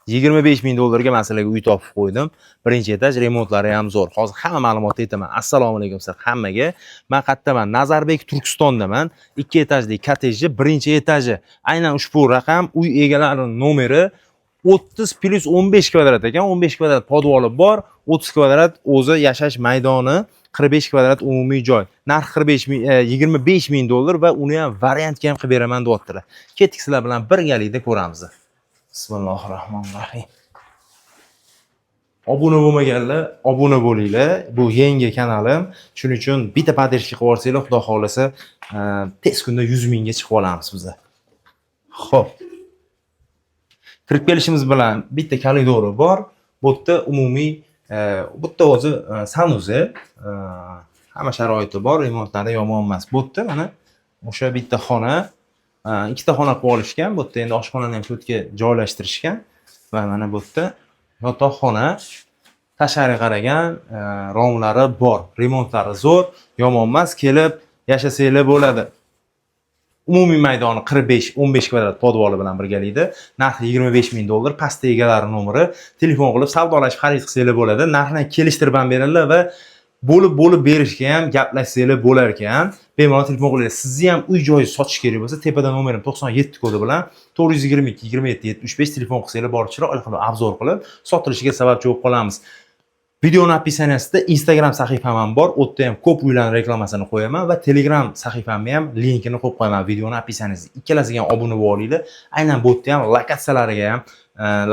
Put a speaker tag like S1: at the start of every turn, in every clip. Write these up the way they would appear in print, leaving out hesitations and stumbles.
S1: 25 ming dollarga man sizlarga uy topib qo'ydim. Birinchi etaj, remontlari ham zo'r. Hozir hamma ma'lumotni aytaman. Assalomu alaykum sizlar hammaga. Man qayerdaman? Nazarbek Turkistondaman. Ikki etajli kottejni birinchi etaji. Aynan ushbu raqam uy egalarining nomeri. 30 plyus 15 kvadrat ekan. 15 kvadrat podvoli bor, 30 kvadrat o'zi yashash maydoni, 45 kvadrat umumiy joy. Narx 45 ming, 25 ming dollar va uni ham variantga ham qilib beraman deyaptilar. Ketdik, sizlar bilan birgalikda ko'ramiz. Bismillahir rohmanir rohim. Obuna bo'lmaganlar obuna bo'linglar. Bu yangi kanalim. Shuning uchun bitta поддержка qilib yuborsanglar, Xudo xohlasa, tez kunda 100 mingga chiqib olamiz biz. Xo'p. Kirib kelishimiz bilan bitta koridori bor. Bu yerda umumiy bu yerda o'zi санузел, hamma sharoiti bor, remontlari yomon emas. Bu yerda mana o'sha bitta xona, ikkita xona qilib olishgan. Bu yerda endi oshxonani ham shu yerga joylashtirishgan va mana bu yerda yotoqxona, tashqariga qaragan romlari bor. Remontlari zo'r, yomon emas, kelib yashasanglar bo'ladi. Umumiy maydoni 45, 15 kvadrat podvoli bilan birgalikda. Narxi 25 ming dollar. Pastda egalari nomeri, telefon qilib savdolashib xarid qilsanglar bo'ladi. Narxini kelishtirib ham beradilar va bo'lib bo'lib berishga ham gaplashsanglar bo'lar ekan. Bemalol telefon qilinglar. Sizni ham uy joyi sotish kerak bo'lsa, tepada nomerim 97 kodi bilan 422 27 75 telefon qilsanglar, borib chiroyli qilib обзор qilib sotilishiga sababchi bo'lib qolamiz. Videoni описания sida Instagram sahifam ham bor. U yerda ham ko'p uylarning reklamasini qo'yaman va Telegram sahifamni ham linkini qo'yib qo'yaman videoni описания sida. Ikkalasiga ham obuna bo'lib olinglar. Aynan bu yerda ham lokatsiyalariga ham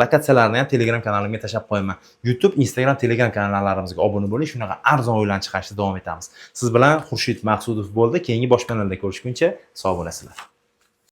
S1: lokatsiyalarini ham Telegram kanalimga tashlab qo'yaman. YouTube, Instagram, Telegram kanallarimizga obuna bo'ling. Shunaqa arzon uylarni chiqarishda davom etamiz. Siz bilan Xurshid Maqsudov bo'ldi. Keyingi boshpanalarda ko'rishguncha sog' bo'lasizlar.